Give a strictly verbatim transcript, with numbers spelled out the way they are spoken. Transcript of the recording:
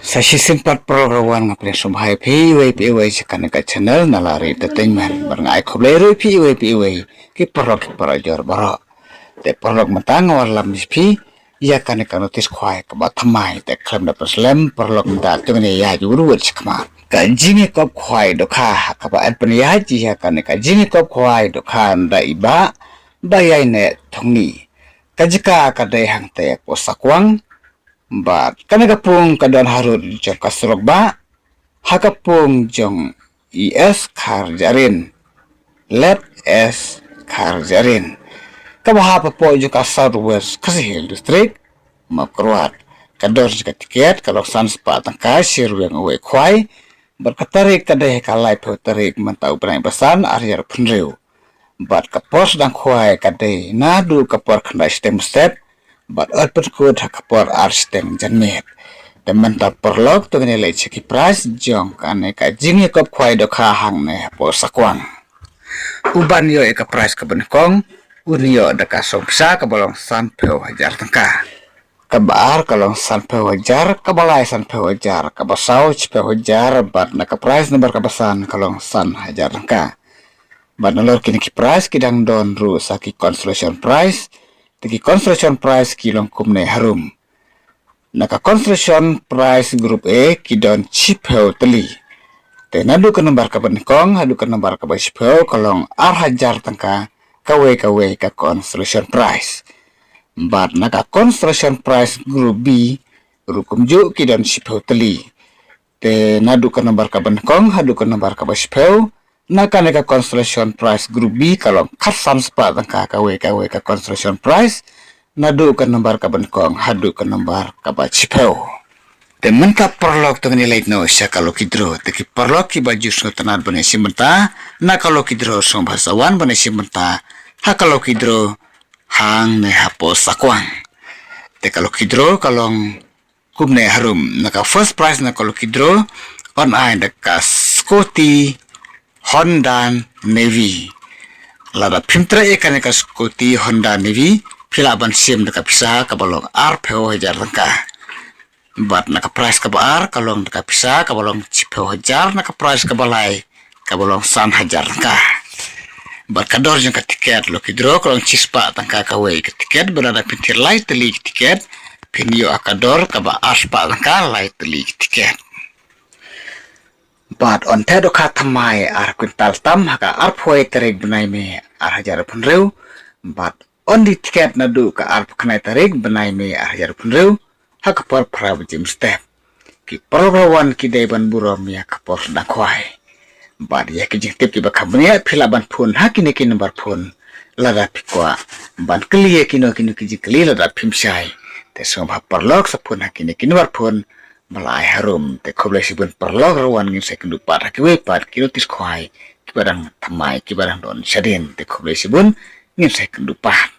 Sa shisien pat paralok ruh nga pdiang sngewbha ïa phi iwei pa iwei sha kane ka channel Nalari Entertainment. Bad nga ai khublei ruh ïa phi iwei pa iwei ki paralok ki parajor baroh. Te paralok mynta nga wan lam ïa phi ïa kane ka notis khwai kaba thymmai, te khlem da pynslem paralok mynta to ngin ïa ïaid wut wut shakhmat. Ka jingïakop khwai dohkha kaba yn pynïaid ïa kane ka jingïakop khwai dohkha da i Bah Baiaineh Thongni. Ka jaka ka dei hangtei hapoh Sakwang. Bad kane ka pung ka don harud jong ka surok bah, ha ka pung jong i S Kharjahrin, Late S Kharjahrin, kaba hap hapoh jong ka South West Khasi Hills District, Mawkyrwat. Ka dor jong ka tiket ka long san spah tyngka shi ryngwiang uwei khwai. Bad ka tarik ka dei ha ka laiphew tarik mynta u bnai ba san, ar hajar arphew hynriew. Bad ka por sdang khwai ka dei naduh ka por khyndai shiteng mynstep bad ot pynkut ha ka por ar shiteng janmiet. Te mynta paralok to ngin ïa leit sha ki prize jong kane ka jingïakop khwai dohkha hangne hapoh Sakwang. Uban ïoh ïa ka prize kaba nyngkong un ïoh da ka song pisa kaba long sanphew hajar tyngka. Kaba ar ka long sanphew hajar, kaba lai sanphew hajar, kaba saw shiphew hajar, bad na ka prize number kaba san ka long san hajar tyngka. Bad nalor kine ki prize ki dang don ruh sa ki consolation prize. Te ki consolation prize ki long kumne harum. Na ka consolation prize group A ki don shiphew tylli. Te naduh ka number kaba nyngkong haduh ka number kaba shiphew ka long ar hajar tyngka kawei kawei ka consolation prize. Bad na ka consolation prize group B ruh kumjuh ki don shiphew tylli. Te naduh ka number kaba nyngkong haduh ka number kaba shiphew, na kane ka consolation prize group B ka long khatsan spah tyngka kawei kawei ka consolation prize, naduh ka number kaba nyngkong haduh ka number kaba shiphew. Te mynta paralok to ngin ïa leit noh sha ka lucky draw. Te ki paralok kiba ju sngewtynnat ban ïashim bynta na ka lucky draw sngewbha sa wan ban ïashim bynta ha ka lucky draw hangne hapoh Sakwang. Te ka lucky draw ka long kumne harum. Na ka first prize na ka lucky draw yn ai da ka scooty Honda Navy. Lada phim treh ïa kane ka scooty Honda Navy phi lah ban shim da ka pisa kaba long arphew hajar tyngka. Bad na ka prize kaba ar ka long da ka pisa kaba long shiphew hajar, na ka prize kaba lai kaba long san hajar tyngka. Bad ka dor jong ka tiket lucky draw ka long shispah tyngka kawei ka tiket, bad lada phin thied lai tylli ka tiket phin ïoh ha ka dor kaba arspah tyngka lai tylli ka tiket. Bad yn theh dohkha thymmai ar kwintal tam ha ka arphew tarik bnai May ar hajar arphew hynriew. Bad yn die tiket naduh ka arphew khyndai tarik bnai May ar hajar arphew hynriew ha ka por phra baje mynstep. Ki paralok ruh ki dei ban burom ïa ka por sdang khwai. Bad ïa ki jingtip kiba kham bniah phi lah ban phone ha kine ki number phone lada phi kwah ban kylli ïa kino kino ki jingkylli lada phim shai. Te sngewbha paralok sa phone ha kine ki number phone ba la ai harum. Te khublei shibun paralok ruh, ngin sa ïakynduh pat ha kiwei pat ki notis khwai kiba dang thymmai kiba dang don shadien. Te khublei shibun, ngin sa ïakynduh pat.